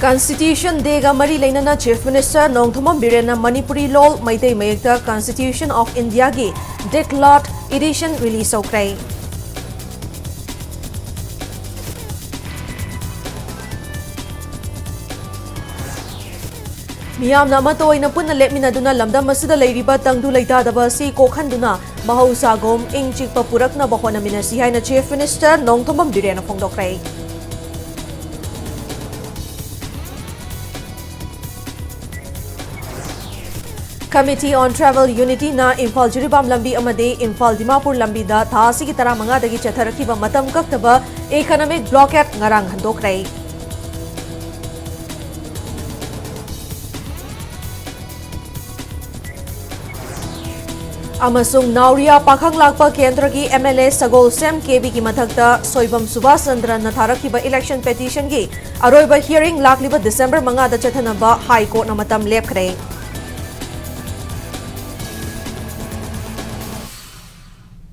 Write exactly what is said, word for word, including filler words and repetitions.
Constitution Day-ꯒ ꯃꯔꯤ ꯂꯩꯅꯅ Chief Minister Nongthombam ꯕꯤꯔꯦꯟꯅ Manipuri ꯂꯣꯜ Meitei ꯃꯌꯦꯛꯇ Constitution of India-ꯒꯤ Declared Edition release ꯇꯧꯈ꯭ꯔꯦ꯫ ꯃꯤꯌꯥꯝꯅ ꯑꯃꯠꯇ ꯑꯣꯏꯅ ꯄꯨꯟꯅ ꯂꯦꯞꯃꯤꯟꯅꯗꯨꯅ ꯂꯝꯗꯝ ꯑꯁꯤꯗ ꯂꯩꯔꯤꯕ ꯇꯪꯗꯨ ꯂꯩꯇꯥꯗꯕ ꯑꯁꯤ ꯀꯣꯛꯍꯟꯗꯨꯅ ꯃꯍꯧꯁꯥꯒꯨꯝ ꯏꯪ ꯆꯤꯛꯄ ꯄꯨꯔꯛꯅꯕ ꯍꯣꯠꯅꯃꯤꯟꯅꯁꯤ ꯍꯥꯏꯅ Chief Minister Nongthombam ꯕꯤꯔꯦꯟꯅ ꯐꯣꯡꯗꯣꯛꯈ꯭ꯔꯦ꯫ Committee on Tribal Unity-ꯅ Imphal Jiribam ꯂꯝꯕꯤ ꯑꯃꯗꯤ ꯏꯝꯐꯥꯜ ꯗꯤꯃꯥꯄꯨꯔ ꯂꯝꯕꯤꯗ ꯊꯥ ꯑꯁꯤꯒꯤ ꯇꯔꯥꯃꯉꯥꯗꯒꯤ ꯆꯠꯊꯔꯛꯈꯤꯕ ꯃꯇꯝ ꯀꯛꯇꯕ economic blockade ꯉꯔꯥꯡ ꯍꯟꯗꯣꯛꯈ꯭ꯔꯦ꯫ ꯑꯃꯁꯨꯡ ꯅꯥꯎꯔꯤꯌꯥ ꯄꯥꯈꯪ ꯂꯥꯛꯄ ꯀꯦꯟꯗ꯭ꯔꯒꯤ MLA ꯁꯒꯣꯜꯁꯦꯝ ꯀꯦꯕꯤꯒꯤ ꯃꯊꯛꯇ ꯁꯣꯏꯕꯝ ꯁꯨꯕꯥꯁ ꯆꯟꯗ꯭ꯔꯅ ꯊꯥꯔꯛꯈꯤꯕ election petition-ꯒꯤ ꯑꯔꯣꯏꯕ hearing ꯂꯥꯛꯂꯤꯕ ꯗꯤꯁꯦꯝꯕꯔ ꯃꯉꯥꯗ ꯆꯠꯊꯅꯕ High Court-ꯅ ꯃꯇꯝ ꯂꯦꯞꯈ꯭ꯔꯦ꯫